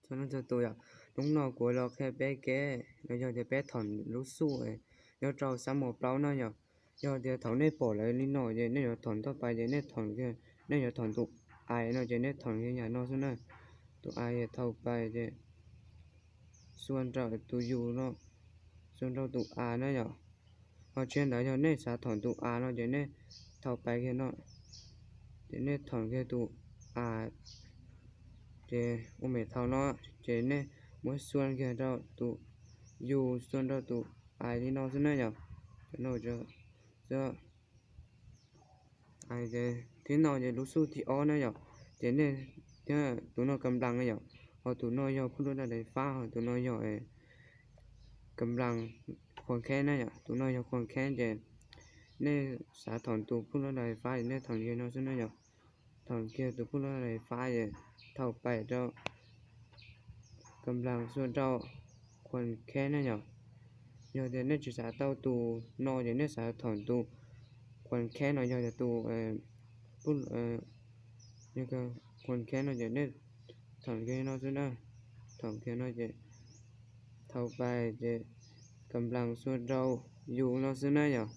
Txog tus yog, hnub no kuv los qhia peb kev los yog tias peb thom lub xuj nyob rau xab mos plaub na yom. Yog tias thaum nej pom lawv li no ces nej yuav thom toj pais ces nej thom, nej yuav thom tus ai no ces nej thom kiag yam no xwb na. Tus ai thau pais ces xua rau tus yus no, xua rau tus a na yom. Ho tsis ntawd yog nej xav thom tus a no ces nej thau pais kiag no, ces nej thom kiag tus a, ces ua me thau no, ces nej muab xua kiag rau tus yus, xua rau tus ai li no xwb na yom. Cov no, thib no ces lub xuj thib ob na yom, ces nej, tus no kam nplas na yom, ho tus no yog phub lub dab dais fab, ho tus no yog kam nplas khuam kheeb na yom. Tus no yog khuam kheeb ces nej xav thom tus phub lub dab dais fab ces nej thom kiag no xwb na yom. Thom kiag tus phub lub dab dais fab ces thau pais rau kam nplas xua rau khuam kheeb na yom. Yog tias nej tsis xav tau tus no ces nej xav thom tus khuam kheeb no, yog tias tus khuam kheeb no ces nej thom kiag no xwb na. Thom kiag no ces thau pais ces kam nplas xua rau yus no xwb na yom.